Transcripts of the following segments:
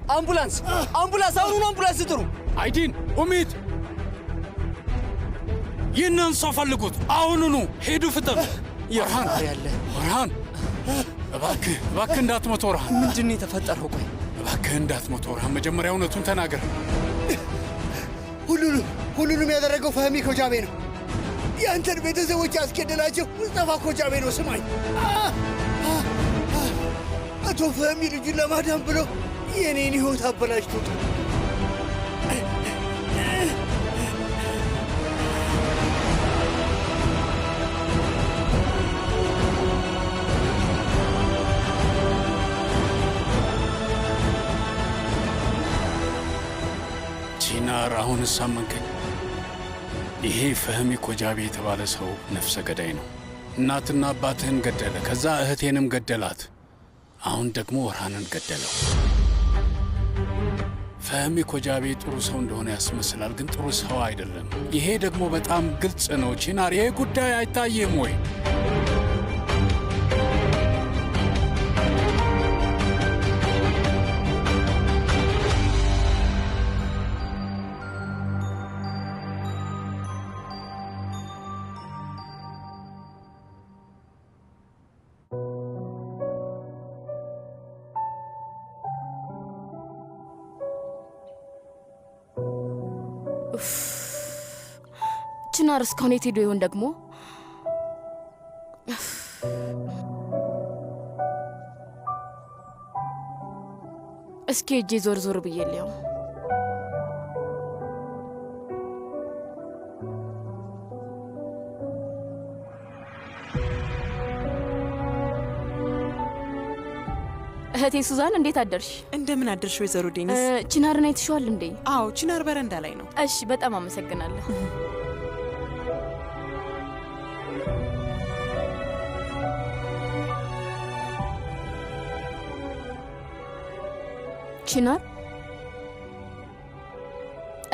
አምቡላንስ! አምቡላንስ! አሁኑኑ አምቡላንስ ጥሩ! አይዲን፣ ኡሚት፣ ይህንን ሰው ፈልጉት አሁኑኑ። ሄዱ፣ ፍጠኑ። ኦርሃን ያለ ኦርሃን፣ እባክህ እባክህ እንዳትሞት ኦርሃን። ምንድን ነው የተፈጠረው? ቆይ እባክህ እንዳትሞት ኦርሃን። መጀመሪያ እውነቱን ተናገር። ሁሉንም ያደረገው ፈህሚ ኮጃቤ ነው። የአንተን ቤተሰቦች ያስገደላቸው ሙስጠፋ ኮጃቤ ነው። ስማኝ፣ አቶ ፈህሚ ልጁን ለማዳን ብሎ የኔን ሕይወት አበላሽቶታል። ቺናር፣ አሁን እሳመንከኝ። ይሄ ፈህሚ ኮጃቤ የተባለ ሰው ነፍሰ ገዳይ ነው። እናትና አባትህን ገደለ፣ ከዛ እህቴንም ገደላት። አሁን ደግሞ ኦርሃንን ገደለው። ፈህሚ ኮጃቤ ጥሩ ሰው እንደሆነ ያስመስላል፣ ግን ጥሩ ሰው አይደለም። ይሄ ደግሞ በጣም ግልጽ ነው። ቺናር፣ ይሄ ጉዳይ አይታይህም ወይ? ችናር እስካሁን የት ሄዶ ይሆን ደግሞ? እስኪ እጄ ዞር ዞር ብዬ ልየው። እህቴ ሱዛን እንዴት አደርሽ? እንደምን አደርሽ ወይዘሮ ዴኒስ? ችናርን አይተሽዋል እንዴ? አዎ፣ ችናር በረንዳ ላይ ነው። እሺ፣ በጣም አመሰግናለሁ። ችናር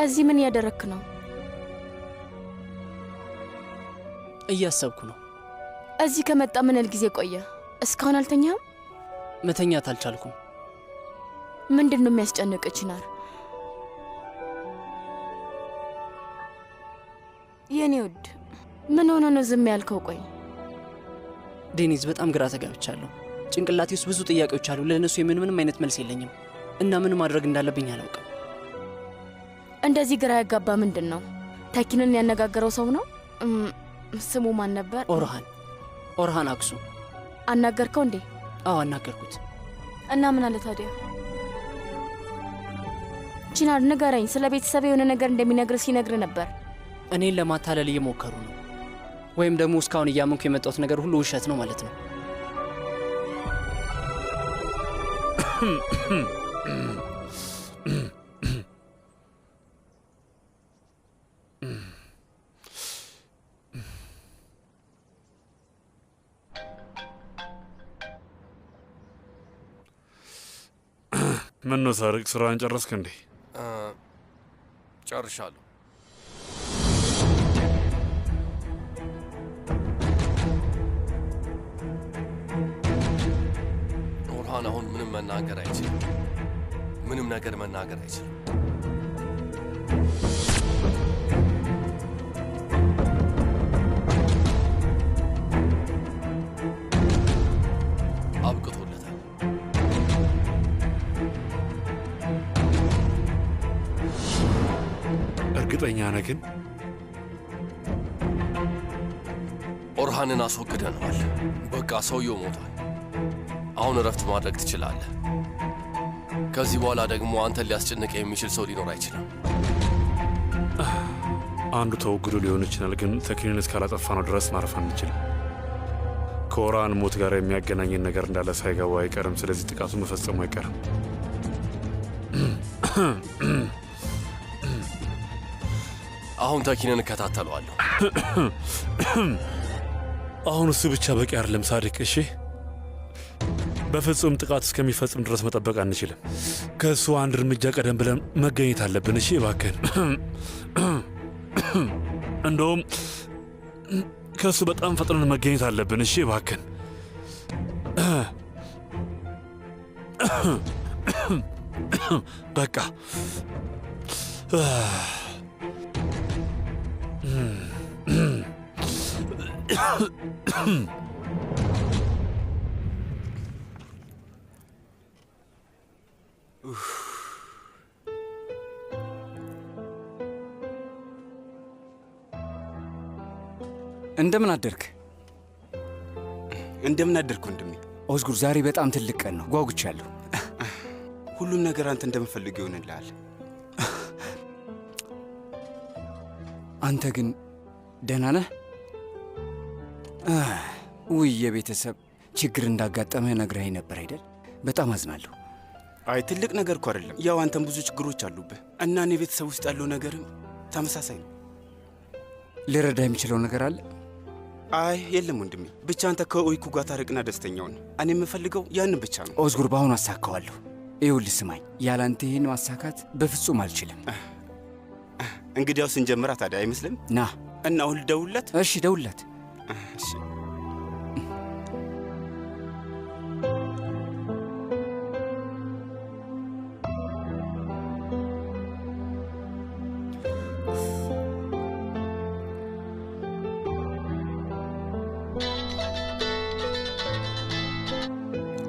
እዚህ ምን እያደረክ ነው? እያሰብኩ ነው። እዚህ ከመጣ ምን ያህል ጊዜ ቆየ? እስካሁን አልተኛህም? መተኛት አልቻልኩም። ምንድን ነው የሚያስጨንቅ ችናር? የኔ ውድ ምን ሆነ ነው ዝም ያልከው? ቆይ ዴኒዝ፣ በጣም ግራ ተጋብቻለሁ። ጭንቅላቴ ውስጥ ብዙ ጥያቄዎች አሉ። ለእነሱ የምን ምንም አይነት መልስ የለኝም እና ምን ማድረግ እንዳለብኝ አላውቅም። እንደዚህ ግራ ያጋባ ምንድን ነው? ተኪንን ያነጋገረው ሰው ነው? ስሙ ማን ነበር? ኦርሃን፣ ኦርሃን አክሱ። አናገርከው እንዴ? አዎ አናገርኩት። እና ምን አለ ታዲያ? ቺናር ንገረኝ። ስለ ቤተሰብ የሆነ ነገር እንደሚነግር ሲነግር ነበር። እኔን ለማታለል እየሞከሩ ነው፣ ወይም ደግሞ እስካሁን እያመንኩ የመጣሁት ነገር ሁሉ ውሸት ነው ማለት ነው። ምን ነው ሳርቅ፣ ስራን ጨረስክ እንዴ? ጨርሻለሁ። ኦርሃን አሁን ምንም መናገር አይችልም። ምንም ነገር መናገር አይችልም። አብቅቶለታል። እርግጠኛ ነህ ግን? ኦርሃንን አስወግደነዋል። በቃ ሰውየው ሞቷል። አሁን እረፍት ማድረግ ትችላለህ። ከዚህ በኋላ ደግሞ አንተን ሊያስጨንቅ የሚችል ሰው ሊኖር አይችልም። አንዱ ተወግዶ ሊሆን ይችላል፣ ግን ተኪንን እስካላጠፋ ነው ድረስ ማረፍ አንችልም። ከኦርሃን ሞት ጋር የሚያገናኝን ነገር እንዳለ ሳይገባው አይቀርም። ስለዚህ ጥቃቱ መፈጸሙ አይቀርም። አሁን ተኪንን እከታተለዋለሁ። አሁን እሱ ብቻ በቂ አይደለም ሳዲቅ። እሺ፣ በፍጹም ጥቃት እስከሚፈጽም ድረስ መጠበቅ አንችልም። ከእሱ አንድ እርምጃ ቀደም ብለን መገኘት አለብን። እሺ እባክህን። እንደውም ከእሱ በጣም ፈጥነን መገኘት አለብን። እሺ እባክህን። በቃ እንደምን አደርክ? እንደምን አደርክ ወንድሜ? ኦዝጉር፣ ዛሬ በጣም ትልቅ ቀን ነው። ጓጉቻለሁ። ሁሉም ነገር አንተ እንደምፈልገው ይሆንልሃል። አንተ ግን ደህና ነህ? ውይ የቤተሰብ ችግር እንዳጋጠመህ ነግረኸኝ ነበር አይደል? በጣም አዝናለሁ። አይ ትልቅ ነገር እኮ አይደለም። ያው አንተም ብዙ ችግሮች አሉብህ እና እኔ ቤተሰብ ውስጥ ያለው ነገርም ተመሳሳይ ነው። ልረዳ የምችለው ነገር አለ? አይ የለም ወንድሜ፣ ብቻ አንተ ከኦይኩ ጋር ታረቅና ደስተኛውን። እኔ የምፈልገው ያንን ብቻ ነው። ኦዝጉር፣ በአሁኑ አሳካዋለሁ። ይኸውልህ ስማኝ፣ ያላንተ ይህን ማሳካት በፍጹም አልችልም። እንግዲያው ስንጀምራ ታዲያ አይመስልም? ና እና አሁን ልደውልለት። እሺ ደውልለት። እሺ።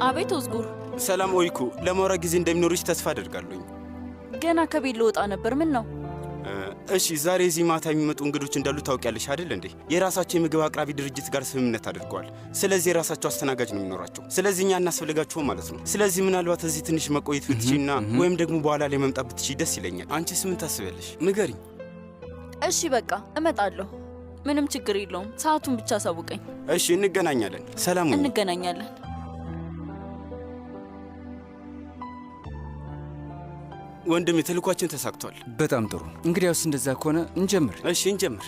አቤት ኦዝጉር። ሰላም ኦይኩ፣ ለማውራት ጊዜ እንደሚኖርሽ ተስፋ አደርጋለሁኝ። ገና ከቤት ልወጣ ነበር። ምን ነው? እሺ፣ ዛሬ እዚህ ማታ የሚመጡ እንግዶች እንዳሉ ታውቂያለሽ አይደል እንዴ? የራሳቸው የምግብ አቅራቢ ድርጅት ጋር ስምምነት አድርገዋል። ስለዚህ የራሳቸው አስተናጋጅ ነው የሚኖራቸው። ስለዚህ እኛ እናስፈልጋቸውም ማለት ነው። ስለዚህ ምናልባት እዚህ ትንሽ መቆየት ብትችይና ወይም ደግሞ በኋላ ላይ መምጣት ብትችይ ደስ ይለኛል። አንቺስ ምን ታስቢያለሽ? ንገሪኝ። እሺ በቃ እመጣለሁ። ምንም ችግር የለውም። ሰዓቱን ብቻ አሳውቀኝ። እሺ፣ እንገናኛለን። ሰላም ሁኚ። እንገናኛለን። ወንድሜ ተልኳችን ተሳክቷል። በጣም ጥሩ። እንግዲያውስ እንደዛ ከሆነ እንጀምር። እሺ እንጀምር።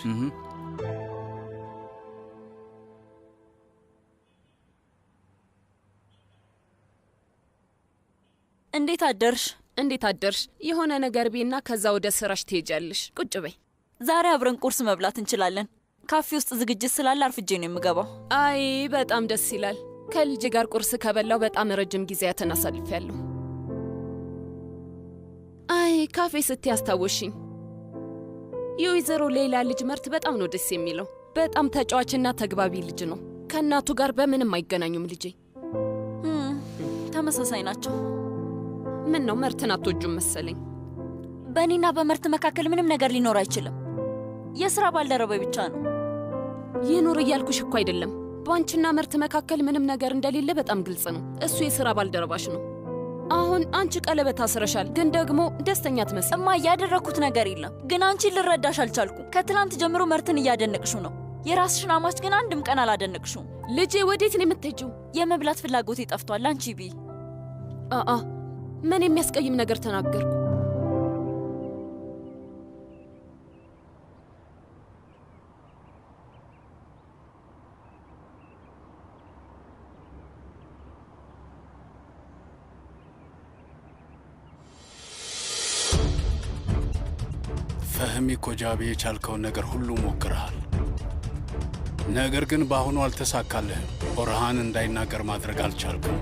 እንዴት አደርሽ? እንዴት አደርሽ? የሆነ ነገር ቤና ከዛ ወደ ስራሽ ትሄጃለሽ። ቁጭ በይ። ዛሬ አብረን ቁርስ መብላት እንችላለን። ካፌ ውስጥ ዝግጅት ስላለ አርፍጄ ነው የምገባው። አይ በጣም ደስ ይላል። ከልጅ ጋር ቁርስ ከበላው በጣም ረጅም ጊዜያትን አሳልፌያለሁ። አይ ካፌ ስትይ አስታወሽኝ። የወይዘሮ ሌላ ልጅ መርት በጣም ነው ደስ የሚለው። በጣም ተጫዋችና ተግባቢ ልጅ ነው። ከእናቱ ጋር በምንም አይገናኙም። ልጄ ተመሳሳይ ናቸው። ምን ነው መርትን አትወጁም መሰለኝ። በእኔና በመርት መካከል ምንም ነገር ሊኖር አይችልም። የስራ ባልደረባዬ ብቻ ነው። ይኑር እያልኩሽ እኮ አይደለም። በአንቺና መርት መካከል ምንም ነገር እንደሌለ በጣም ግልጽ ነው። እሱ የስራ ባልደረባሽ ነው። አሁን አንቺ ቀለበት አስረሻል፣ ግን ደግሞ ደስተኛ አትመስይም። እማ ያደረኩት ነገር የለም፣ ግን አንቺን ልረዳሽ አልቻልኩም። ከትላንት ጀምሮ መርትን እያደነቅሽው ነው። የራስሽን አማች ግን አንድም ቀን አላደነቅሽውም። ልጄ ወዴት ነው የምትሄጂው? የመብላት ፍላጎቴ ጠፍቷል። አንቺ ቢ አአ ምን የሚያስቀይም ነገር ተናገርኩ? ፈህሚ ኮጃቤ፣ የቻልከውን ነገር ሁሉ ሞክረሃል። ነገር ግን በአሁኑ አልተሳካልህም። ኦርሃን እንዳይናገር ማድረግ አልቻልክም።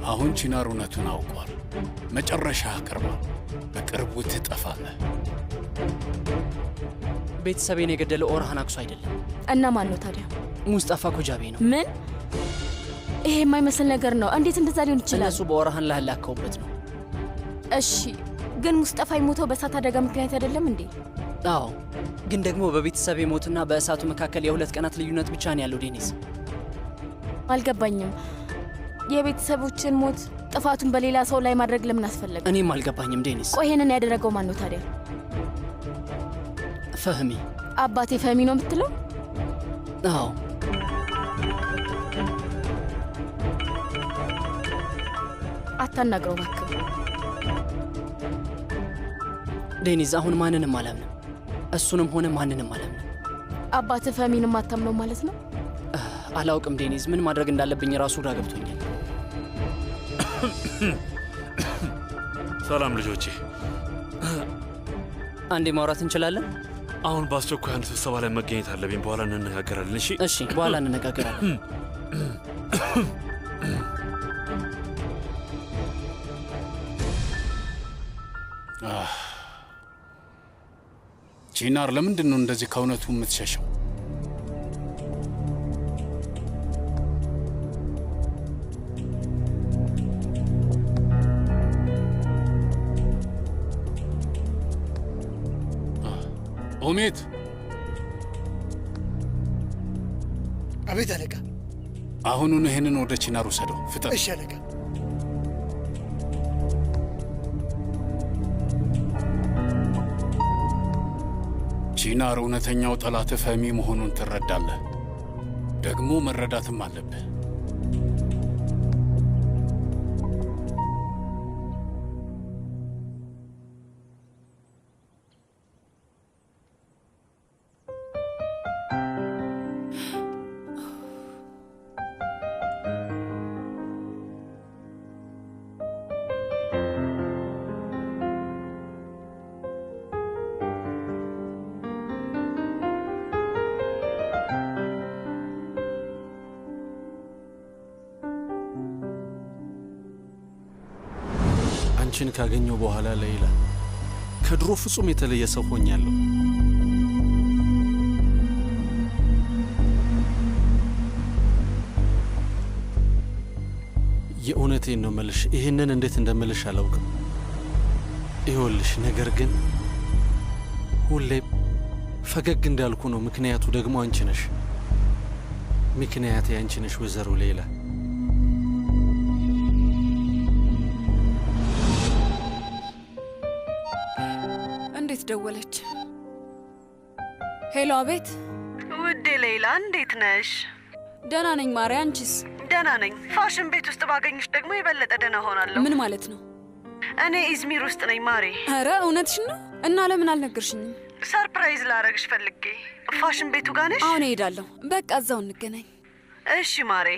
አሁን ቺናር እውነቱን አውቋል። መጨረሻህ ቀርቧል። በቅርቡ ትጠፋለህ። ቤተሰቤን የገደለው ኦርሃን አክሱ አይደለም። እና ማን ነው ታዲያ? ሙስጠፋ ኮጃቤ ነው። ምን? ይሄ የማይመስል ነገር ነው። እንዴት እንደዛ ሊሆን ይችላል? እነሱ በኦርሃን ላይ ላከውበት ነው። እሺ ግን ሙስጠፋ የሞተው በእሳት አደጋ ምክንያት አይደለም እንዴ? አዎ፣ ግን ደግሞ በቤተሰቤ ሞትና በእሳቱ መካከል የሁለት ቀናት ልዩነት ብቻ ነው ያለው። ዴኒስ፣ አልገባኝም። የቤተሰቦችን ሞት ጥፋቱን በሌላ ሰው ላይ ማድረግ ለምን አስፈለገ? እኔም አልገባኝም ዴኒስ። ቆይ ይሄንን ያደረገው ማን ነው ታዲያ? ፈህሚ። አባቴ ፈህሚ ነው የምትለው? አዎ። አታናግረው እባክህ። ዴኒዝ፣ አሁን ማንንም አላምንም። እሱንም ሆነ ማንንም አላምንም። አባትህ ፈህሚንም አታምነው ማለት ነው? አላውቅም ዴኒዝ፣ ምን ማድረግ እንዳለብኝ ራሱ ግራ ገብቶኛል። ሰላም ልጆቼ፣ አንዴ ማውራት እንችላለን? አሁን በአስቸኳይ አንድ ስብሰባ ላይ መገኘት አለብኝ። በኋላ እንነጋገራለን። እሺ? እሺ፣ በኋላ እንነጋገራለን። አህ፣ ቺናር፣ ለምንድን ነው እንደዚህ ከእውነቱ የምትሸሸው? ኡሜት። አቤት አለቃ። አሁኑን ይህንን ወደ ቺናር ውሰደው፣ ፍጠን። እሺ አለቃ። ቺናር፣ እውነተኛው ጠላት ፈሚ መሆኑን ትረዳለህ። ደግሞ መረዳትም አለብህ። አንቺን ካገኘው በኋላ ለይላ ከድሮ ፍጹም የተለየ ሰው ሆኛለሁ። የእውነቴን ነው መልሽ። ይህንን እንዴት እንደምልሽ አላውቅም። ይኸውልሽ፣ ነገር ግን ሁሌም ፈገግ እንዳልኩ ነው። ምክንያቱ ደግሞ አንቺ ነሽ። ምክንያቴ አንቺ ነሽ ወይዘሮ ሌላ። እንዴት ደወለች? Hello፣ አቤት። ውዴ ሌይላ፣ እንዴት ነሽ? ደህና ነኝ ማርያ፣ አንቺስ? ደህና ነኝ። ፋሽን ቤት ውስጥ ባገኝሽ ደግሞ የበለጠ ደህና ሆናለሁ። ምን ማለት ነው? እኔ ኢዝሚር ውስጥ ነኝ ማሬ። ኧረ እውነትሽን ነው? እና ለምን አልነገርሽኝም? Surprise ላረግሽ ፈልጌ። ፋሽን ቤቱ ጋር ነሽ? አሁን እሄዳለሁ። በቃ እዛው እንገናኝ። እሺ ማሬ።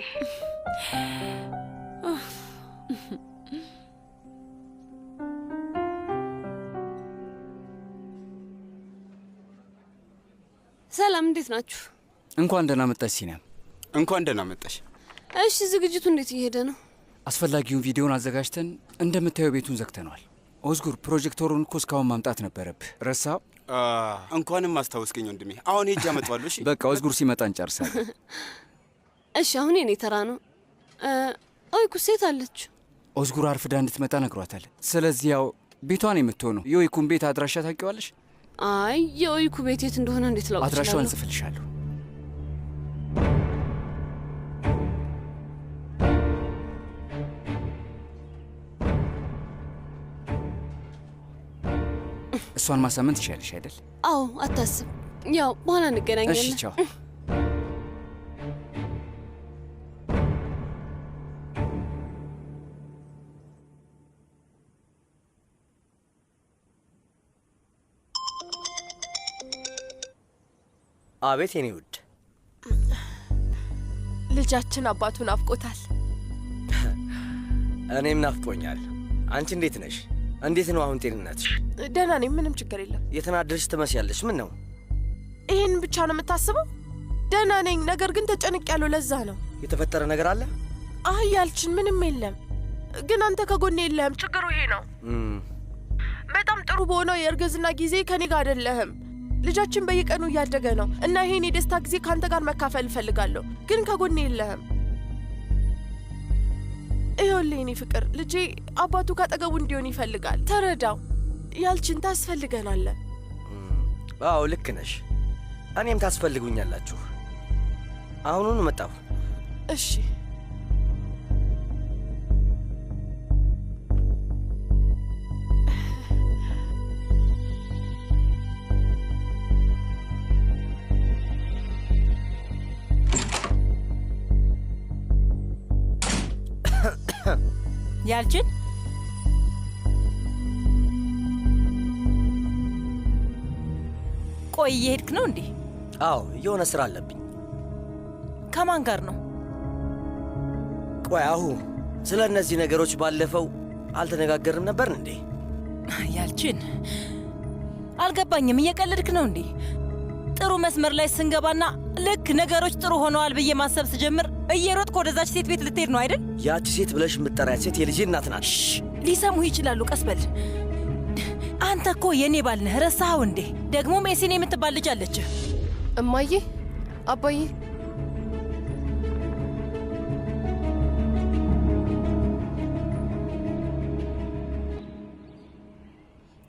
ሰላም፣ እንዴት ናችሁ? እንኳን ደህና መጣሽ ሲናም። እንኳን ደህና መጣሽ። እሺ፣ ዝግጅቱ እንዴት እየሄደ ነው? አስፈላጊውን ቪዲዮን አዘጋጅተን እንደምታየው ቤቱን ዘግተነዋል። ኦዝጉር፣ ፕሮጀክተሩን እኮ እስካሁን ማምጣት ነበረብህ። ረሳው? እንኳንም አስታወስከኝ ወንድሜ። አሁን ሄጄ አመጣዋለሁ። እሺ በቃ ኦዝጉር ሲመጣ እንጨርሳለን። እሺ፣ አሁን የኔ ተራ ነው። ኦይኩ ሴት አለች። ኦዝጉር አርፍዳ እንድትመጣ ነግሯታል። ስለዚህ ያው ቤቷን የምትሆነው። የኦይኩን ቤት አድራሻ ታውቂዋለሽ? አይ፣ የኦይኩ ቤት የት እንደሆነ እንዴት ላውቅ አድራሻዋን እችላለሁ? ጽፍልሻለሁ። እሷን ማሳመን ትችያለሽ አይደል? አዎ፣ አታስብ። ያው በኋላ እንገናኛለን። እሺ፣ ቻው። አቤት የኔ ውድ። ልጃችን አባቱ ናፍቆታል። እኔም ናፍቆኛል። አንቺ እንዴት ነሽ? እንዴት ነው አሁን ጤንነትሽ? ደህና ነኝ፣ ምንም ችግር የለም። የተናደድሽ ትመስያለሽ። ምን ነው? ይህን ብቻ ነው የምታስበው? ደህና ነኝ፣ ነገር ግን ተጨንቄያለሁ። ለዛ ነው። የተፈጠረ ነገር አለ? አይ ያልችን፣ ምንም የለም። ግን አንተ ከጎኔ የለህም። ችግሩ ይሄ ነው። በጣም ጥሩ በሆነው የእርግዝና ጊዜ ከኔ ጋር አይደለህም። ልጃችን በየቀኑ እያደገ ነው እና ይሄን የደስታ ጊዜ ከአንተ ጋር መካፈል እፈልጋለሁ፣ ግን ከጎኔ የለህም። ይኸውልህ የኔ ፍቅር፣ ልጄ አባቱ ካጠገቡ እንዲሆን ይፈልጋል። ተረዳው። ያልችን ታስፈልገናለህ። አዎ ልክ ነሽ። እኔም ታስፈልጉኛላችሁ። አሁኑን መጣሁ። እሺ። ያልችን፣ ቆይ እየሄድክ ነው እንዴ? አዎ፣ የሆነ ስራ አለብኝ። ከማን ጋር ነው? ቆይ አሁ ስለ እነዚህ ነገሮች ባለፈው አልተነጋገርም ነበር እንዴ? ያልችን፣ አልገባኝም። እየቀለድክ ነው እንዴ? ጥሩ መስመር ላይ ስንገባና ልክ ነገሮች ጥሩ ሆነዋል ብዬ ማሰብ ስጀምር እየሮጥክ ወደዛች ሴት ቤት ልትሄድ ነው አይደል? ያቺ ሴት ብለሽ የምትጠሪያት ሴት የልጄ እናት ናት። ሊሰሙህ ይችላሉ። ቀስ በል። አንተ እኮ የኔ ባል ነህ፣ ረሳኸው እንዴ? ደግሞ ኤሲን የምትባል ልጅ አለችህ። እማዬ፣ አባዬ፣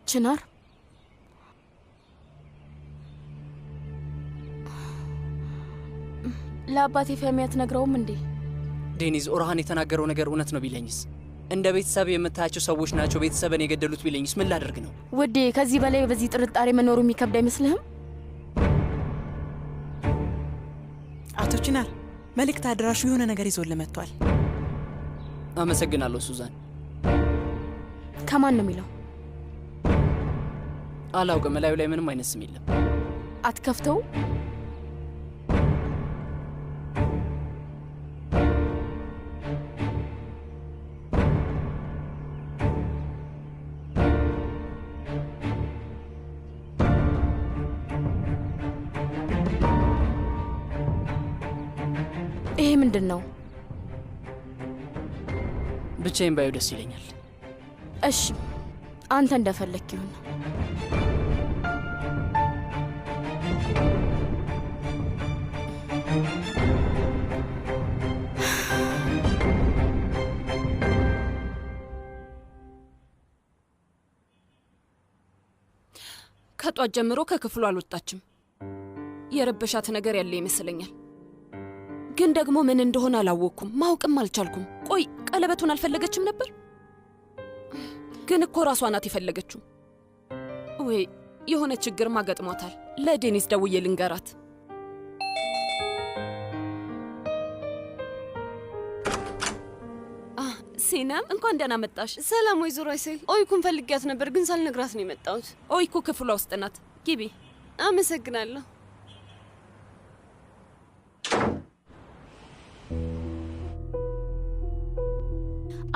ችናር ለአባቴ ፈሚ አትነግረውም እንዴ? ዴኒዝ፣ ኦርሃን የተናገረው ነገር እውነት ነው ቢለኝስ? እንደ ቤተሰብ የምታያቸው ሰዎች ናቸው ቤተሰብን የገደሉት ቢለኝስ ምን ላደርግ ነው? ውዴ፣ ከዚህ በላይ በዚህ ጥርጣሬ መኖሩ የሚከብድ አይመስልህም? አቶ ችናር፣ መልእክት አድራሹ የሆነ ነገር ይዞልህ መጥቷል። አመሰግናለሁ ሱዛን። ከማን ነው የሚለው? አላውቅም። እላዩ ላይ ምንም አይነት ስም የለም። አትከፍተው? ይሄ ምንድን ነው? ብቻዬን ባየው ደስ ይለኛል። እሺ፣ አንተ እንደፈለክ ይሁን። ከጧት ጀምሮ ከክፍሉ አልወጣችም። የረበሻት ነገር ያለ ይመስለኛል። ግን ደግሞ ምን እንደሆነ አላወቅኩም፣ ማወቅም አልቻልኩም። ቆይ ቀለበቱን አልፈለገችም ነበር? ግን እኮ ራሷ ናት የፈለገችው። ወይ የሆነ ችግርማ ገጥሟታል። ለዴኒስ ደውዬ ልንገራት። ሲነም እንኳን ደህና መጣሽ። ሰላም ወይዘሮ አይሴል። ኦይኩን ፈልጊያት ነበር ግን ሳልነግራት ነው የመጣሁት። ኦይኩ ክፍሏ ውስጥ ናት። ግቢ። አመሰግናለሁ።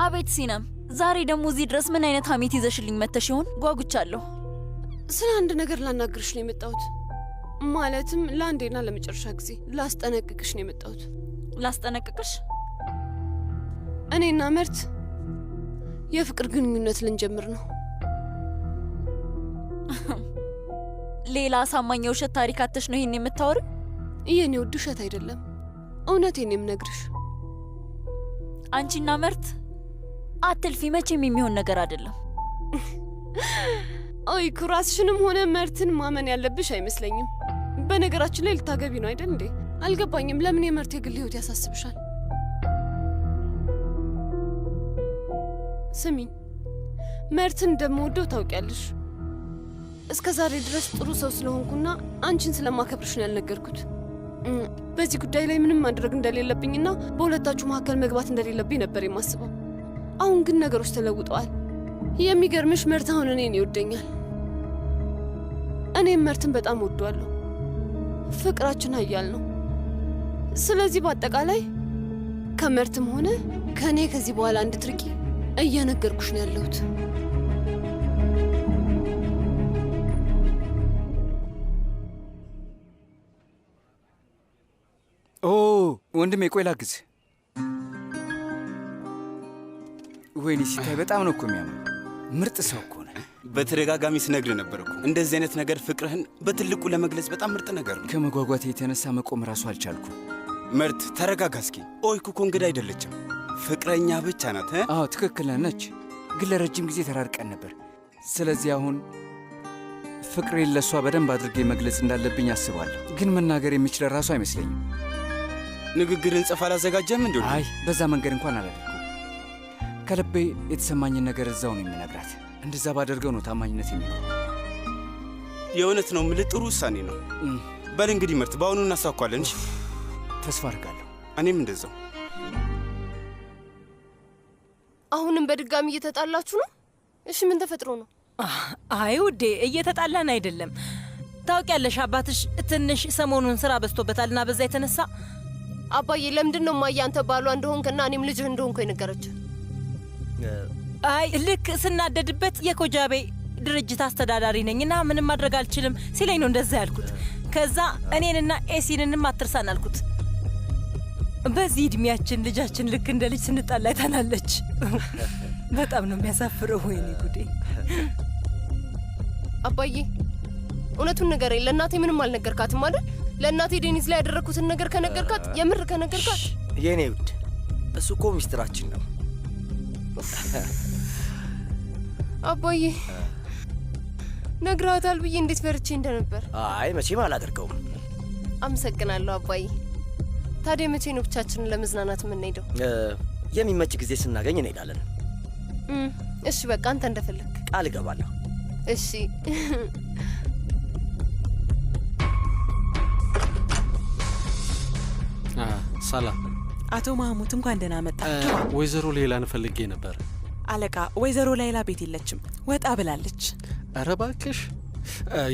አቤት ሲነም፣ ዛሬ ደግሞ እዚህ ድረስ ምን አይነት ሀሜት ይዘሽልኝ መተሽ ይሆን? ጓጉቻለሁ። ስለ አንድ ነገር ላናግርሽ ነው የመጣሁት። ማለትም ለአንዴና ለመጨረሻ ጊዜ ላስጠነቅቅሽ ነው የመጣሁት። ላስጠነቅቅሽ? እኔና መርት የፍቅር ግንኙነት ልንጀምር ነው። ሌላ አሳማኝ የውሸት ታሪክ አተሽ ነው ይሄን የምታወሪው? የኔ ውድ ውሸት አይደለም፣ እውነቴን ነው የምነግርሽ። አንቺና መርት አትልፊ፣ መቼም የሚሆን ነገር አይደለም። ኦይኩ፣ ራስሽንም ሆነ መርትን ማመን ያለብሽ አይመስለኝም። በነገራችን ላይ ልታገቢ ነው አይደል እንዴ? አልገባኝም። ለምን የመርት የግል ህይወት ያሳስብሻል? ስሚኝ፣ መርትን እንደምወደው ታውቂያለሽ። እስከ ዛሬ ድረስ ጥሩ ሰው ስለሆንኩና አንቺን ስለማከብርሽ ነው ያልነገርኩት። በዚህ ጉዳይ ላይ ምንም ማድረግ እንደሌለብኝና በሁለታችሁ መካከል መግባት እንደሌለብኝ ነበር የማስበው። አሁን ግን ነገሮች ተለውጠዋል። የሚገርምሽ መርት አሁን እኔን ይወደኛል። እኔም መርትን በጣም እወደዋለሁ። ፍቅራችን ኃያል ነው። ስለዚህ በአጠቃላይ ከመርትም ሆነ ከእኔ ከዚህ በኋላ እንድትርቂ እየነገርኩሽ ነው ያለሁት። ኦ ወንድሜ፣ ቆይ ላግዝ። ወይኔ ሲታይ በጣም ነው እኮ የሚያምረው። ምርጥ ሰው እኮ ነህ። በተደጋጋሚ ስነግርህ ነበር እኮ እንደዚህ አይነት ነገር ፍቅርህን በትልቁ ለመግለጽ በጣም ምርጥ ነገር ነው። ከመጓጓቴ የተነሳ መቆም ራሱ አልቻልኩም። መርት ተረጋጋ እስኪ። ኦይኩ እኮ እንግዳ አይደለችም፣ ፍቅረኛ ብቻ ናት። አዎ ትክክል ነች፣ ግን ለረጅም ጊዜ ተራርቀን ነበር። ስለዚህ አሁን ፍቅሬን ለእሷ በደንብ አድርጌ መግለጽ እንዳለብኝ አስባለሁ። ግን መናገር የሚችል ራሱ አይመስለኝም። ንግግርን ጽፍ አላዘጋጀም እንዴ? አይ በዛ መንገድ እንኳን አላደርገውም። ከልቤ የተሰማኝን ነገር እዛው ነው የምነግራት። እንደዛ ባደርገው ነው ታማኝነት የሚኖረው። የእውነት ነው የምልህ፣ ጥሩ ውሳኔ ነው። በል እንግዲህ ምርት፣ በአሁኑ እናሳኳለን። እሺ ተስፋ አድርጋለሁ። እኔም እንደዛው። አሁንም በድጋሚ እየተጣላችሁ ነው? እሺ ምን ተፈጥሮ ነው? አይ ውዴ፣ እየተጣላን አይደለም። ታውቂያለሽ አባትሽ ትንሽ ሰሞኑን ስራ በዝቶበታልና በዛ የተነሳ አባዬ፣ ለምንድን ነው እማዬ አንተ ባሏ እንደሆንክና እኔም ልጅህ እንደሆንኩ የነገረችህ? አይ ልክ ስናደድበት የኮጃቤ ድርጅት አስተዳዳሪ ነኝና ምንም ማድረግ አልችልም ሲለኝ ነው እንደዛ ያልኩት። ከዛ እኔንና ኤሲንንም አትርሳን አልኩት። በዚህ እድሜያችን ልጃችን ልክ እንደ ልጅ ስንጣላ አይታናለች። በጣም ነው የሚያሳፍረው። ወይኔ ጉዴ! አባዬ እውነቱን ንገረኝ። ለእናቴ ምንም አልነገርካትም አይደል? ለእናቴ ዴኒዝ ላይ ያደረግኩትን ነገር ከነገርካት፣ የምር ከነገርካት። የኔ ውድ፣ እሱ እኮ ሚስጥራችን ነው። አባዬ ነግረሃታል ብዬ እንዴት ፈርቼ እንደነበር። አይ መቼም አላደርገውም። አመሰግናለሁ አባዬ። ታዲያ መቼ ነው ብቻችንን ለመዝናናት የምንሄደው? የሚመች ጊዜ ስናገኝ እንሄዳለን። እሺ በቃ አንተ እንደፈለግ። ቃል እገባለሁ። እሺ። ሰላም አቶ ማህሙድ፣ እንኳን ደህና መጣ። ወይዘሮ ሌላን ፈልጌ ነበር። አለቃ፣ ወይዘሮ ላይላ ቤት የለችም፣ ወጣ ብላለች። ኧረ እባክሽ፣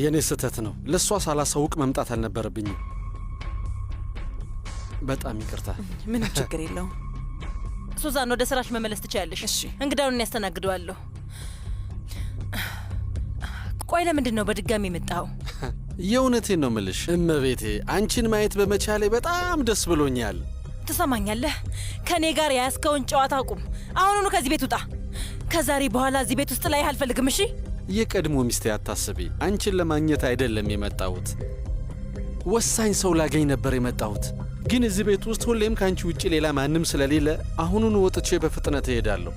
የእኔ ስህተት ነው። ለእሷ ሳላሳውቅ መምጣት አልነበረብኝም። በጣም ይቅርታ። ምንም ችግር የለውም። ሱዛን፣ ወደ ስራሽ መመለስ ትችያለሽ። እንግዳውን ያስተናግደዋለሁ። ቆይ ለምንድን ነው በድጋሚ የመጣኸው? የእውነቴን ነው ምልሽ እመቤቴ፣ አንቺን ማየት በመቻሌ በጣም ደስ ብሎኛል። ትሰማኛለህ? ከእኔ ጋር የያዝከውን ጨዋታ አቁም። አሁኑኑ ከዚህ ቤት ውጣ። ከዛሬ በኋላ እዚህ ቤት ውስጥ ላይ አልፈልግም። እሺ? የቀድሞ ሚስቴ አታስቢ። አንቺን ለማግኘት አይደለም የመጣሁት፣ ወሳኝ ሰው ላገኝ ነበር የመጣሁት። ግን እዚህ ቤት ውስጥ ሁሌም ከአንቺ ውጭ ሌላ ማንም ስለሌለ አሁኑኑ ወጥቼ በፍጥነት እሄዳለሁ።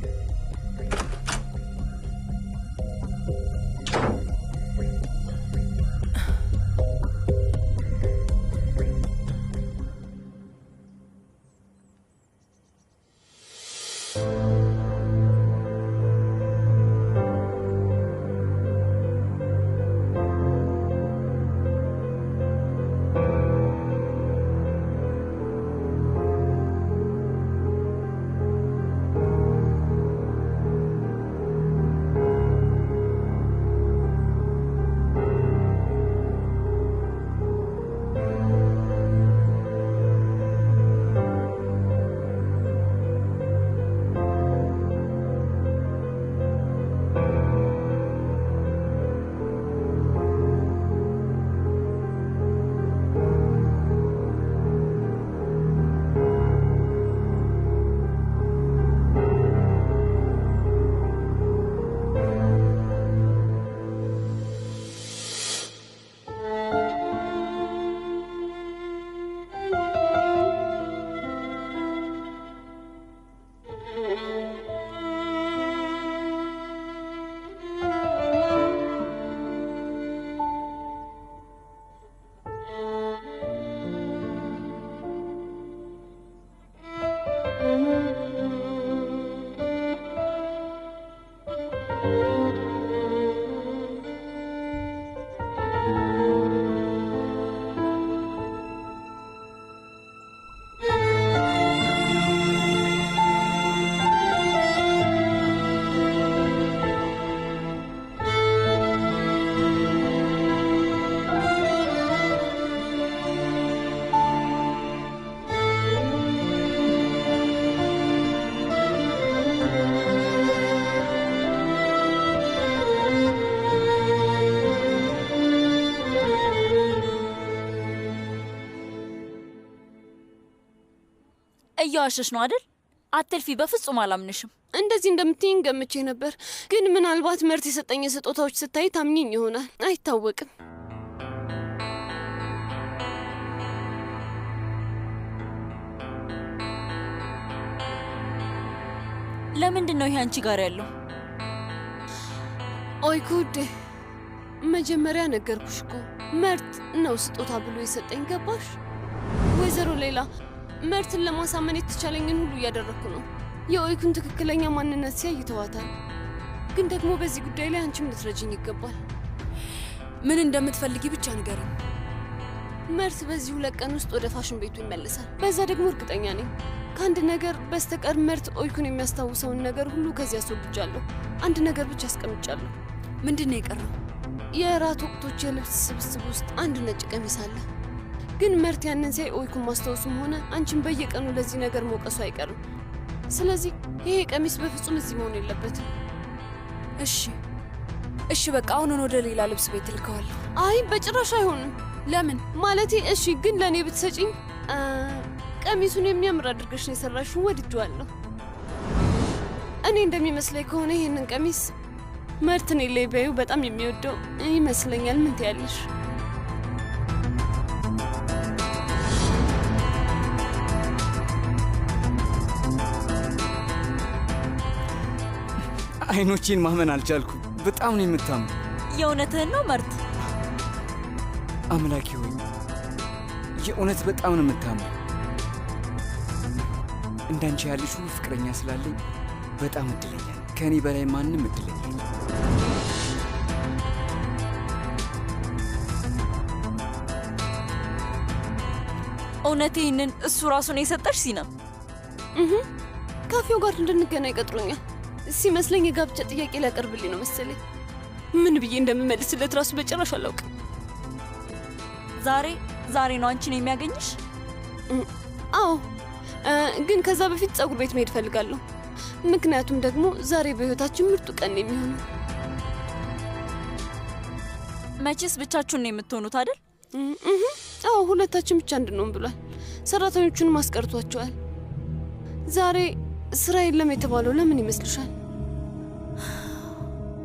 እየዋሸሽ ነው አይደል? አትልፊ፣ በፍጹም አላምንሽም። እንደዚህ እንደምትይኝ ገምቼ ነበር፣ ግን ምናልባት መርት የሰጠኝ ስጦታዎች ስታይ ታምኚኝ ይሆናል፣ አይታወቅም። ለምንድን ነው ይሄ አንቺ ጋር ያለው? ኦይኩ ውዴ፣ መጀመሪያ ነገርኩሽ እኮ መርት ነው ስጦታ ብሎ የሰጠኝ፣ ገባሽ? ወይዘሮ ሌላ መርትን ለማሳመን የተቻለኝን ሁሉ እያደረግኩ ነው። የኦይኩን ትክክለኛ ማንነት ሲያይ ይተዋታል። ግን ደግሞ በዚህ ጉዳይ ላይ አንቺም ልትረጅኝ ይገባል። ምን እንደምትፈልጊ ብቻ ንገሪኝ። መርት በዚህ 2 ቀን ውስጥ ወደ ፋሽን ቤቱ ይመለሳል። በዛ ደግሞ እርግጠኛ ነኝ። ከአንድ ነገር በስተቀር መርት ኦይኩን የሚያስታውሰውን ነገር ሁሉ ከዚህ አስወግጃለሁ። አንድ ነገር ብቻ አስቀምጫለሁ። ምንድን ነው የቀረው? የእራት ወቅቶች የልብስ ስብስብ ውስጥ አንድ ነጭ ቀሚስ አለ። ግን መርት ያንን ሲያይ ኦይኩን ማስታወሱም ሆነ አንቺን በየቀኑ ለዚህ ነገር መውቀሱ አይቀርም። ስለዚህ ይሄ ቀሚስ በፍጹም እዚህ መሆን የለበትም። እሺ እሺ፣ በቃ አሁኑን ወደ ሌላ ልብስ ቤት እልከዋለሁ። አይ በጭራሽ አይሆንም። ለምን? ማለቴ እሺ፣ ግን ለእኔ ብትሰጪኝ። ቀሚሱን የሚያምር አድርገሽ ነው የሰራሽው፣ ወድጄዋለሁ። እኔ እንደሚመስለኝ ከሆነ ይሄንን ቀሚስ መርት እኔ ላይ ቢያዩ በጣም የሚወደው ይመስለኛል። ምን ትያለሽ? አይኖቼን ማመን አልቻልኩም። በጣም ነው የምታምር። የእውነትህን ነው መርት? አምላኬ ሆይ የእውነት በጣም ነው የምታምር። እንዳንቺ ያለሽ ውብ ፍቅረኛ ስላለኝ በጣም እድለኛ ነኝ። ከእኔ በላይ ማንም እድለኛ የለም። እውነት ይህንን እሱ ራሱ ነው የሰጠሽ ሲነም? ካፌው ጋር እንድንገናኝ ቀጥሮኛል። ሲመስለኝ የጋብቻ ጥያቄ ሊያቀርብልኝ ነው መሰለኝ። ምን ብዬ እንደምመልስለት ራሱ በጭራሽ አላውቅም። ዛሬ ዛሬ ነው አንቺን የሚያገኝሽ? አዎ፣ ግን ከዛ በፊት ፀጉር ቤት መሄድ እፈልጋለሁ። ምክንያቱም ደግሞ ዛሬ በህይወታችን ምርጡ ቀን ነው የሚሆነው። መቼስ ብቻችሁን ነው የምትሆኑት አይደል? አዎ፣ ሁለታችን ብቻ እንድንሆን ብሏል። ሰራተኞቹንም አስቀርቷቸዋል። ዛሬ ስራ የለም የተባለው ለምን ይመስልሻል?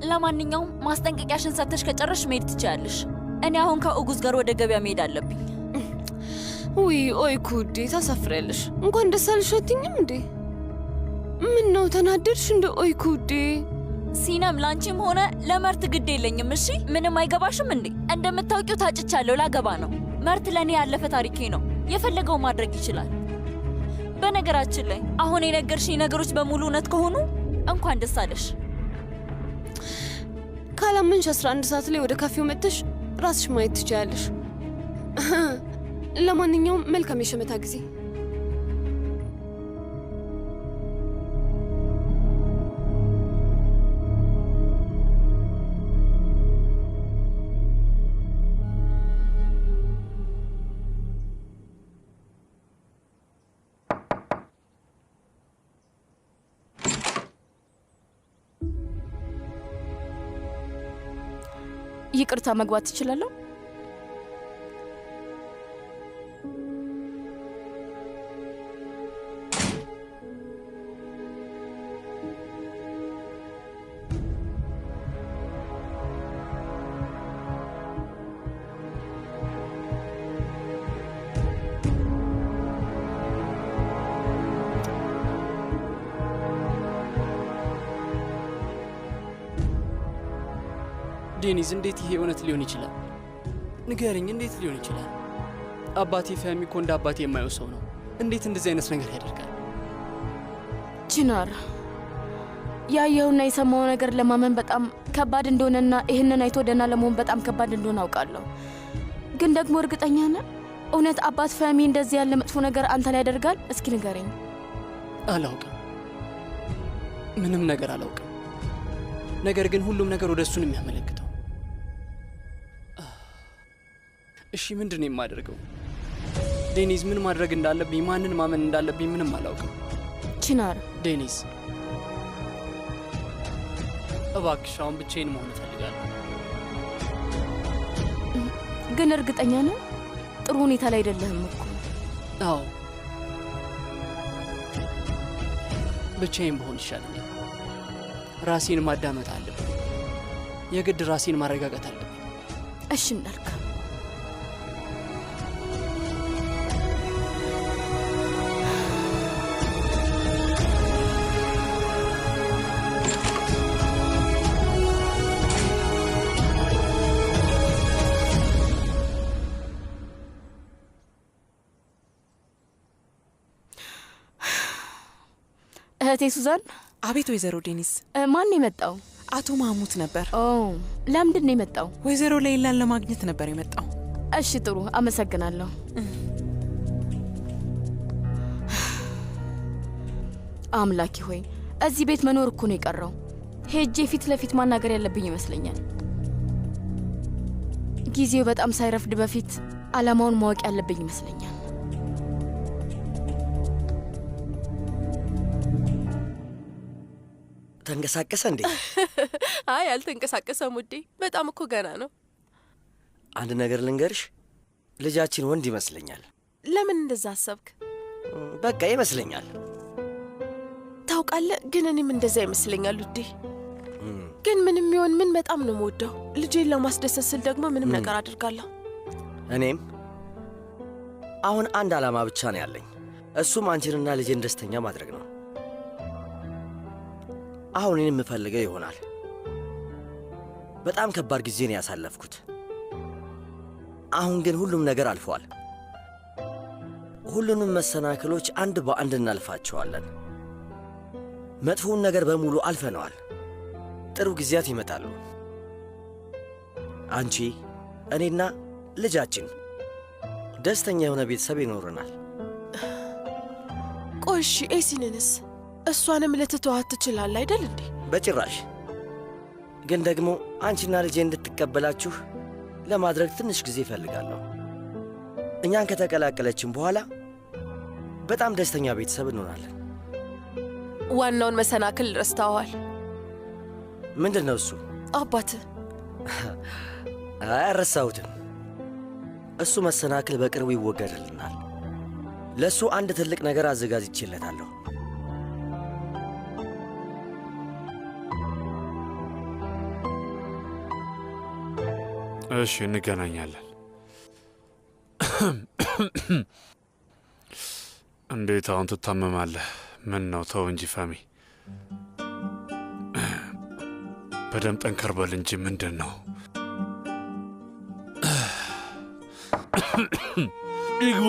ለማንኛውም ማስጠንቀቂያሽን ሰጥተሽ ከጨረስሽ መሄድ ትችያለሽ። እኔ አሁን ከኦጉዝ ጋር ወደ ገበያ መሄድ አለብኝ። ውይ ኦይ ኩዴ ታሳፍሪያለሽ። እንኳን ደስ አለሽ አትይኝም እንዴ? ምን ነው ተናደድሽ እንደ? ኦይ ኩዴ ሲነም፣ ላንቺም ሆነ ለመርት ግድ የለኝም። እሺ ምንም አይገባሽም እንዴ? እንደምታውቂው ታጭቻለሁ፣ ላገባ ነው። መርት ለእኔ ያለፈ ታሪኬ ነው። የፈለገው ማድረግ ይችላል። በነገራችን ላይ አሁን የነገርሽኝ ነገሮች በሙሉ እውነት ከሆኑ እንኳን ደስ አለሽ። ካላመንሽ 11 ሰዓት ላይ ወደ ካፌው መጥተሽ ራስሽ ማየት ትችያለሽ። ለማንኛውም መልካም የሸመታ ጊዜ። ይቅርታ መግባት ትችላለሁ? ዴኒዝ፣ እንዴት ይሄ እውነት ሊሆን ይችላል? ንገርኝ፣ እንዴት ሊሆን ይችላል? አባቴ ፈህሚ እኮ እንደ አባቴ የማየው ሰው ነው። እንዴት እንደዚህ አይነት ነገር ያደርጋል? ቺናር፣ ያየውና የሰማው ነገር ለማመን በጣም ከባድ እንደሆነና ይህንን አይቶ ደህና ለመሆን በጣም ከባድ እንደሆነ አውቃለሁ። ግን ደግሞ እርግጠኛ ነህ እውነት አባት ፈህሚ እንደዚህ ያለ መጥፎ ነገር አንተ ላይ ያደርጋል? እስኪ ንገረኝ። አላውቅም፣ ምንም ነገር አላውቅም። ነገር ግን ሁሉም ነገር ወደ እሱ ነው የሚያመለክተው። እሺ ምንድን ነው የማደርገው? ዴኒዝ፣ ምን ማድረግ እንዳለብኝ፣ ማንን ማመን እንዳለብኝ ምንም አላውቅም። ቺናር። ዴኒዝ እባክሽ አሁን ብቻዬን መሆን እፈልጋለሁ። ግን እርግጠኛ ነህ? ጥሩ ሁኔታ ላይ አይደለህም እኮ። አዎ ብቻዬን ብሆን ይሻለኛል። ራሴን ማዳመጥ አለብኝ። የግድ ራሴን ማረጋጋት አለብኝ። እሺ እንዳልክ። እህቴ ሱዛን። አቤት ወይዘሮ ዴኒስ። ማን ነው የመጣው? አቶ ማሙት ነበር። ኦ ለምንድን ነው የመጣው? ወይዘሮ ሌይላን ለማግኘት ነበር የመጣው። እሺ ጥሩ፣ አመሰግናለሁ። አምላኬ ሆይ እዚህ ቤት መኖር እኮ ነው የቀረው። ሄጄ ፊት ለፊት ማናገር ያለብኝ ይመስለኛል። ጊዜው በጣም ሳይረፍድ በፊት ዓላማውን ማወቅ ያለብኝ ይመስለኛል። ተንቀሳቀሰ እንዴ? አይ አልተንቀሳቀሰም ውዴ፣ በጣም እኮ ገና ነው። አንድ ነገር ልንገርሽ፣ ልጃችን ወንድ ይመስለኛል። ለምን እንደዛ አሰብክ? በቃ ይመስለኛል። ታውቃለህ፣ ግን እኔም እንደዛ ይመስለኛል ውዴ። ግን ምንም ይሁን ምን በጣም ነው የምወደው። ልጄን ለማስደሰት ስል ደግሞ ምንም ነገር አድርጋለሁ። እኔም አሁን አንድ ዓላማ ብቻ ነው ያለኝ፣ እሱም አንቺንና ልጄን ደስተኛ ማድረግ ነው። አሁን እኔ የምፈልገው ይሆናል። በጣም ከባድ ጊዜ ነው ያሳለፍኩት። አሁን ግን ሁሉም ነገር አልፈዋል። ሁሉንም መሰናክሎች አንድ በአንድ እናልፋቸዋለን። መጥፎውን ነገር በሙሉ አልፈነዋል። ጥሩ ጊዜያት ይመጣሉ። አንቺ፣ እኔና ልጃችን ደስተኛ የሆነ ቤተሰብ ይኖረናል። ቆይ እሺ፣ ኤሲንንስ? እሷንም ልትተዋት ትችላለህ አይደል እንዴ? በጭራሽ። ግን ደግሞ አንቺና ልጄ እንድትቀበላችሁ ለማድረግ ትንሽ ጊዜ እፈልጋለሁ። እኛን ከተቀላቀለችን በኋላ በጣም ደስተኛ ቤተሰብ እንሆናለን። ዋናውን መሰናክል ረስተዋል። ምንድን ነው እሱ? አባትህ። አይ አልረሳሁትም። እሱ መሰናክል በቅርቡ ይወገድልናል። ለእሱ አንድ ትልቅ ነገር አዘጋጅቼለታለሁ። እሺ፣ እንገናኛለን። እንዴት አሁን ትታመማለህ? ምን ነው? ተው እንጂ ፋሚ፣ በደንብ ጠንከር በል እንጂ። ምንድን ነው? ይግቡ።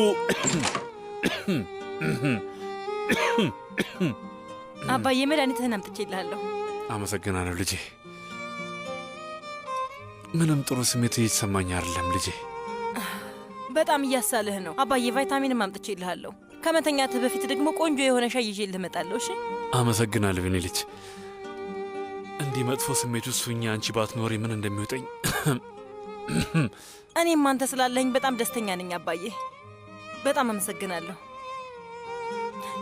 አባዬ መድኃኒትህን አምጥቼልሃለሁ። አመሰግናለሁ ልጄ። ምንም ጥሩ ስሜት እየተሰማኝ አይደለም ልጄ። በጣም እያሳልህ ነው አባዬ። ቫይታሚንም አምጥቼልሃለሁ። ከመተኛትህ በፊት ደግሞ ቆንጆ የሆነ ሻይ ይዤልህ እመጣለሁ። እሺ? አመሰግናለሁ የኔ ልጅ። እንዲህ መጥፎ ስሜት ውስጥ ሁኜ አንቺ ባትኖሪ ምን እንደሚውጠኝ። እኔም አንተ ስላለኸኝ በጣም ደስተኛ ነኝ አባዬ። በጣም አመሰግናለሁ።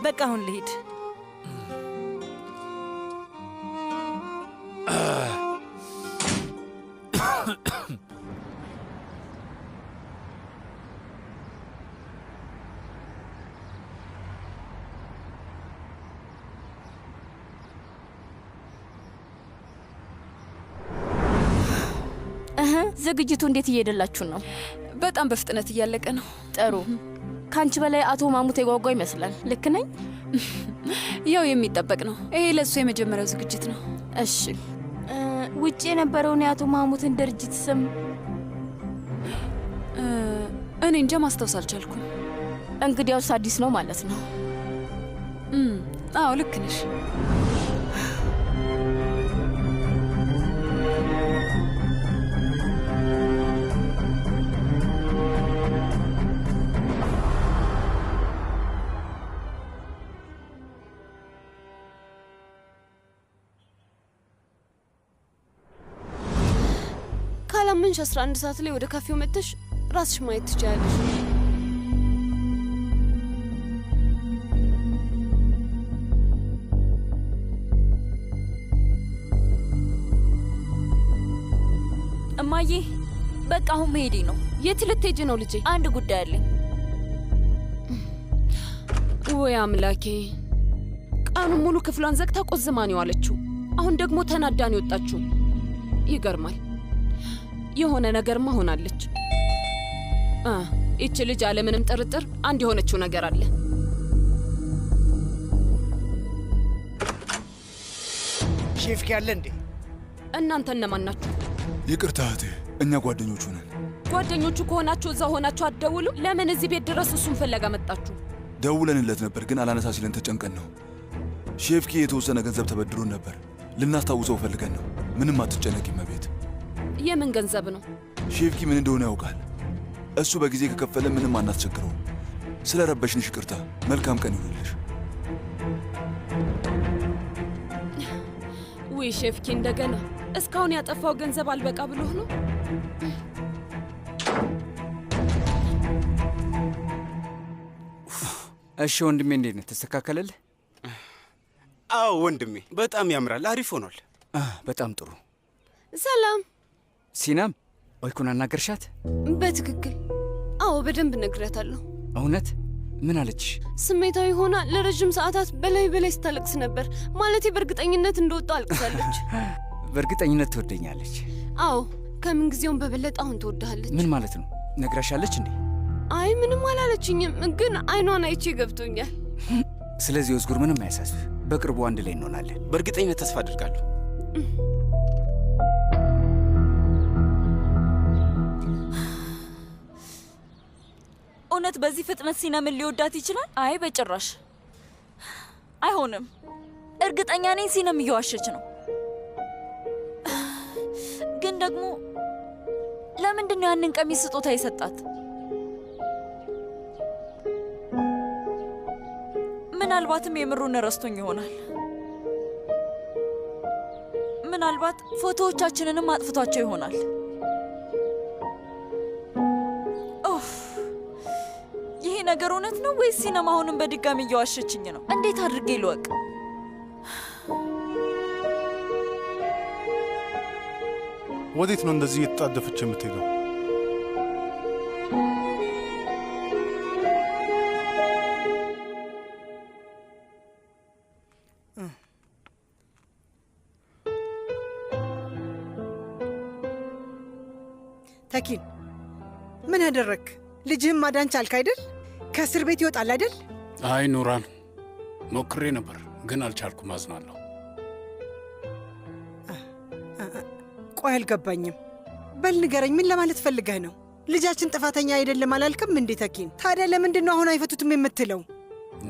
በቃ አሁን ልሂድ። ዝግጅቱ እንዴት እየሄደላችሁ ነው? በጣም በፍጥነት እያለቀ ነው። ጥሩ። ከአንቺ በላይ አቶ ማሙት የጓጓ ይመስላል። ልክ ነኝ? ያው የሚጠበቅ ነው። ይሄ ለእሱ የመጀመሪያው ዝግጅት ነው። እሺ። ውጭ የነበረውን የአቶ ማሙትን ድርጅት ስም እኔ እንጃ ማስታወስ አልቻልኩም። እንግዲያውስ አዲስ ነው ማለት ነው። አዎ ልክ ነሽ። ካላመንሽ 11 ሰዓት ላይ ወደ ካፌው መጥተሽ ራስሽ ማየት ትችያለሽ። እማዬ በቃ አሁን መሄዴ ነው። የት ልትሄጂ ነው ልጄ? አንድ ጉዳይ አለኝ። ወይ አምላኬ! ቀኑን ሙሉ ክፍሏን ዘግታ ቆዝማ ነው የዋለችው። አሁን ደግሞ ተናዳ ነው የወጣችው። ይገርማል። የሆነ ነገርማ ሆናለች። ይቺ ልጅ አለምንም ጥርጥር አንድ የሆነችው ነገር አለ። ሼፍኪ አለ እንዴ? እናንተ እነማን ናችሁ? ይቅርታ እህቴ፣ እኛ ጓደኞቹ ነን። ጓደኞቹ ከሆናችሁ እዛ ሆናችሁ አትደውሉ? ለምን እዚህ ቤት ድረስ እሱን ፍለጋ መጣችሁ? ደውለንለት ነበር፣ ግን አላነሳ ሲለን ተጨንቀን ነው። ሼፍኪ የተወሰነ ገንዘብ ተበድሮን ነበር። ልናስታውሰው ፈልገን ነው። ምንም አትጨነቂ እመቤት። የምን ገንዘብ ነው? ሼፍኪ ምን እንደሆነ ያውቃል። እሱ በጊዜ ከከፈለ ምንም አናስቸግረውም። ስለ ረበሽንሽ ይቅርታ። መልካም ቀን ይሁንልሽ። ውይ ሼፍኪ፣ እንደገና እስካሁን ያጠፋው ገንዘብ አልበቃ ብሎህ ነው? እሺ ወንድሜ፣ እንዴት ነህ? ተስተካከለልህ? አዎ ወንድሜ፣ በጣም ያምራል። አሪፍ ሆኗል። በጣም ጥሩ። ሰላም ሲናም፣ ኦይኩን አናገርሻት? በትክክል አዎ፣ በደንብ ነግሬያታለሁ። እውነት? ምን አለችሽ? ስሜታዊ ሆና ለረጅም ሰዓታት በላይ በላይ ስታለቅስ ነበር። ማለቴ በእርግጠኝነት እንደወጣ አልቅሳለች። በእርግጠኝነት ትወደኛለች። አዎ፣ ከምን ጊዜውም በበለጠ አሁን ትወድሃለች። ምን ማለት ነው? ነግራሻለች እንዴ? አይ ምንም አላለችኝም፣ ግን አይኗን አይቼ ገብቶኛል። ስለዚህ ኦዝጉር ምንም አያሳስብ፣ በቅርቡ አንድ ላይ እንሆናለን። በእርግጠኝነት ተስፋ አድርጋለሁ። እውነት በዚህ ፍጥነት ሲነምን ሊወዳት ይችላል? አይ በጭራሽ አይሆንም። እርግጠኛ ነኝ ሲነም እየዋሸች ነው። ግን ደግሞ ለምንድን ነው ያንን ቀሚስ ስጦታ የሰጣት? ምናልባትም የምሩን ረስቶኝ ይሆናል። ምናልባት ፎቶዎቻችንንም አጥፍቷቸው ይሆናል። ኡፍ! ይሄ ነገር እውነት ነው ወይስ ሲነም አሁንም በድጋሚ እየዋሸችኝ ነው? እንዴት አድርጌ ልወቅ? ወዴት ነው እንደዚህ እየተጣደፈች የምትሄደው? ተኪን ምን አደረግክ? ልጅህን ማዳን ቻልክ አይደል? ከእስር ቤት ይወጣል አይደል? አይ ኑራን፣ ሞክሬ ነበር ግን አልቻልኩም። አዝናለሁ። ቆይ አልገባኝም። በል ንገረኝ፣ ምን ለማለት ፈልገህ ነው? ልጃችን ጥፋተኛ አይደለም አላልክም እንዴ ተኪን? ታዲያ ለምንድን ነው አሁን አይፈቱትም የምትለው?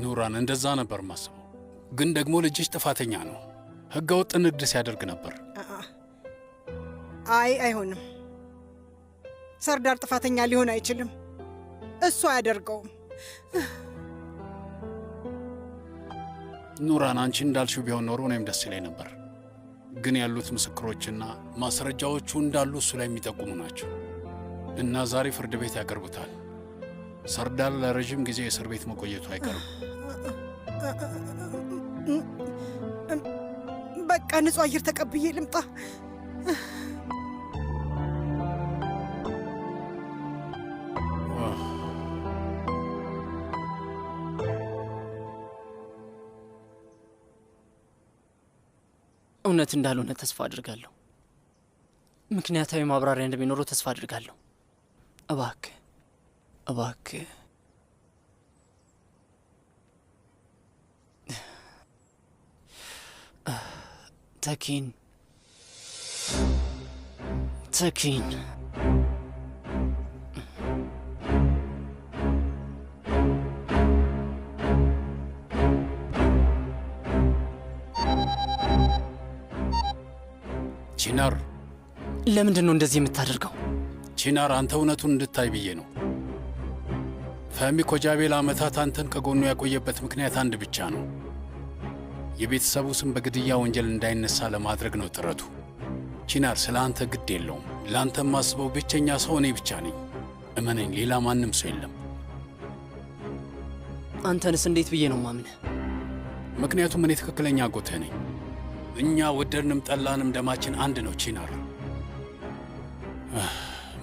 ኑራን፣ እንደዛ ነበር ማስበው፣ ግን ደግሞ ልጅሽ ጥፋተኛ ነው። ህገወጥ ንግድ ሲያደርግ ነበር። አይ አይሆንም። ሰርዳር ጥፋተኛ ሊሆን አይችልም። እሱ አያደርገውም። ኑራን፣ አንቺ እንዳልሽው ቢሆን ኖሮ እኔም ደስ ይለኝ ነበር። ግን ያሉት ምስክሮችና ማስረጃዎቹ እንዳሉ እሱ ላይ የሚጠቁሙ ናቸው እና ዛሬ ፍርድ ቤት ያቀርቡታል። ሰርዳር ለረዥም ጊዜ እስር ቤት መቆየቱ አይቀርም። በቃ ንጹሕ አየር ተቀብዬ ልምጣ። እውነት እንዳልሆነ ተስፋ አድርጋለሁ። ምክንያታዊ ማብራሪያ እንደሚኖረው ተስፋ አድርጋለሁ። እባክህ እባክህ። ተኪን ተኪን፣ ቺናር፣ ለምንድን ነው እንደዚህ የምታደርገው? ቺናር፣ አንተ እውነቱን እንድታይ ብዬ ነው። ፈህሚ ኮጃቤ ለዓመታት አንተን ከጎኑ ያቆየበት ምክንያት አንድ ብቻ ነው። የቤተሰቡ ስም በግድያ ወንጀል እንዳይነሳ ለማድረግ ነው ጥረቱ። ቺናር፣ ስለ አንተ ግድ የለውም። ለአንተ የማስበው ብቸኛ ሰው እኔ ብቻ ነኝ። እመነኝ፣ ሌላ ማንም ሰው የለም። አንተንስ እንዴት ብዬ ነው ማምንህ? ምክንያቱም እኔ ትክክለኛ አጎትህ ነኝ። እኛ ወደድንም ጠላንም ደማችን አንድ ነው ቺናር።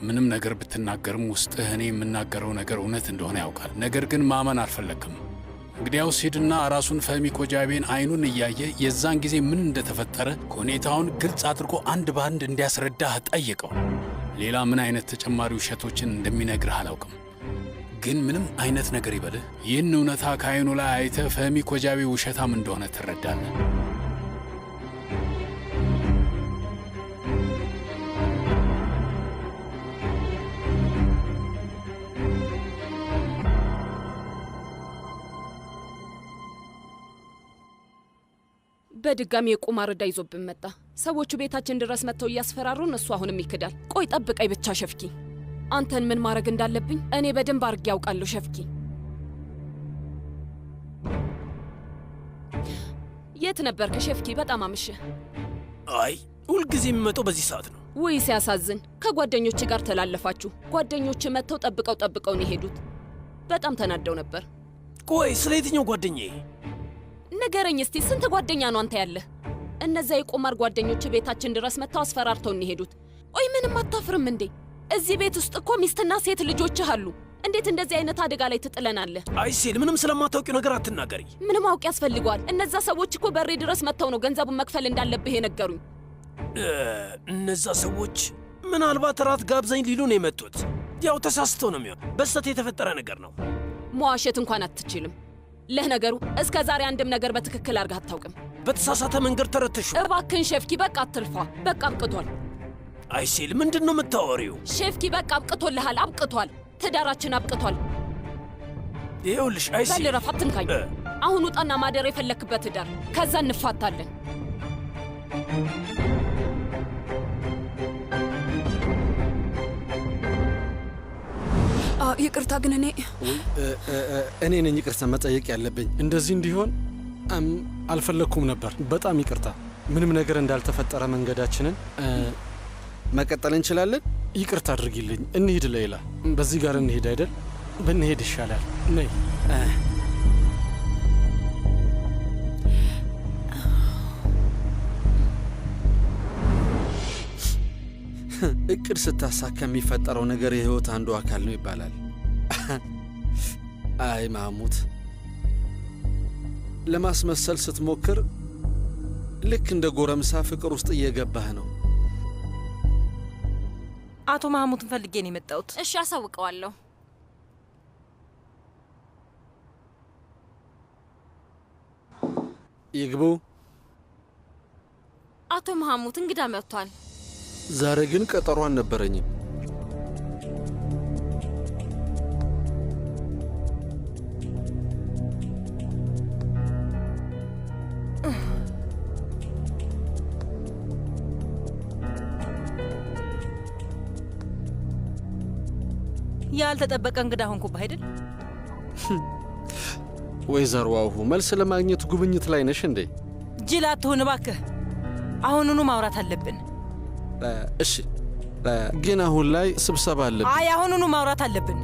ምንም ነገር ብትናገርም ውስጥህ እኔ የምናገረው ነገር እውነት እንደሆነ ያውቃል። ነገር ግን ማመን አልፈለግም። እንግዲያውስ ሂድና ራሱን ፈህሚ ኮጃቤን አይኑን እያየ የዛን ጊዜ ምን እንደተፈጠረ ሁኔታውን ግልጽ አድርጎ አንድ በአንድ እንዲያስረዳህ ጠይቀው። ሌላ ምን አይነት ተጨማሪ ውሸቶችን እንደሚነግርህ አላውቅም፣ ግን ምንም አይነት ነገር ይበልህ፣ ይህን እውነታ ከአይኑ ላይ አይተህ ፈህሚ ኮጃቤ ውሸታም እንደሆነ ትረዳለህ። በድጋሚ የቁማር ዕዳ ይዞብን መጣ። ሰዎቹ ቤታችን ድረስ መጥተው እያስፈራሩን፣ እሱ አሁንም ይክዳል። ቆይ ጠብቀኝ ብቻ ሸፍኪ። አንተን ምን ማድረግ እንዳለብኝ እኔ በደንብ አድርጌ ያውቃለሁ ሸፍኪ። የት ነበርክ ሸፍኪ? በጣም አመሸህ። አይ ሁልጊዜ የሚመጣው በዚህ ሰዓት ነው። ውይ ሲያሳዝን። ከጓደኞች ጋር ተላለፋችሁ። ጓደኞች መጥተው ጠብቀው ጠብቀው ነው የሄዱት። በጣም ተናደው ነበር። ቆይ ስለ የትኛው ጓደኛዬ ንገረኝ እስቲ፣ ስንት ጓደኛ ነው አንተ ያለህ? እነዛ የቁማር ጓደኞች ቤታችን ድረስ መጥተው አስፈራርተው ነው የሄዱት። ቆይ ምንም አታፍርም እንዴ? እዚህ ቤት ውስጥ እኮ ሚስትና ሴት ልጆችህ አሉ። እንዴት እንደዚህ አይነት አደጋ ላይ ትጥለናለህ? አይሴል፣ ምንም ስለማታውቂው ነገር አትናገሪ። ምንም አውቅ ያስፈልገዋል። እነዛ ሰዎች እኮ በሬ ድረስ መጥተው ነው ገንዘቡን መክፈል እንዳለብህ የነገሩኝ። እነዛ ሰዎች ምናልባት እራት ጋብዘኝ ሊሉ ነው የመጡት። ያው ተሳስተው ነው የሚሆን። በስተት የተፈጠረ ነገር ነው። መዋሸት እንኳን አትችልም። ለነገሩ እስከ ዛሬ አንድም ነገር በትክክል አድርገህ አታውቅም። በተሳሳተ መንገድ ተረተሽው። እባክህን ሼፍኪ በቃ አትልፋ። በቃ አብቅቷል። አይሴል ምንድን ነው የምታወሪው? ሼፍኪ በቃ አብቅቶልሃል። አብቅቷል። ትዳራችን አብቅቷል። ይኸውልሽ አይሴል፣ በል እረፍ፣ አትንካኝ። አሁን ውጣና ማደር የፈለክበት እደር። ከዛ እንፋታለን። ይቅርታ ግን እኔ እኔ ነኝ ይቅርታ መጠየቅ ያለብኝ። እንደዚህ እንዲሆን አልፈለግኩም ነበር። በጣም ይቅርታ። ምንም ነገር እንዳልተፈጠረ መንገዳችንን መቀጠል እንችላለን። ይቅርታ አድርጊልኝ። እንሂድ ሌላ፣ በዚህ ጋር እንሂድ አይደል? ብንሄድ ይሻላል። ነይ። እቅድ ስታሳካ የሚፈጠረው ነገር የህይወት አንዱ አካል ነው ይባላል። አይ ማሙት፣ ለማስመሰል ስትሞክር ልክ እንደ ጎረምሳ ፍቅር ውስጥ እየገባህ ነው። አቶ ማህሙትን ፈልጌ ነው የመጣሁት። እሺ፣ አሳውቀዋለሁ። ይግቡ። አቶ መሐሙት እንግዳ መጥቷል። ዛሬ ግን ቀጠሮ አልነበረኝም። ያልተጠበቀ እንግዳ ሆንኩብህ አይደል? ወይዘሮ አሁ መልስ ለማግኘት ጉብኝት ላይ ነሽ እንዴ? ጅል አትሁን እባክህ። አሁኑኑ ማውራት አለብን። እሺ፣ ግን አሁን ላይ ስብሰባ አለብን። አይ አሁኑኑ ማውራት አለብን።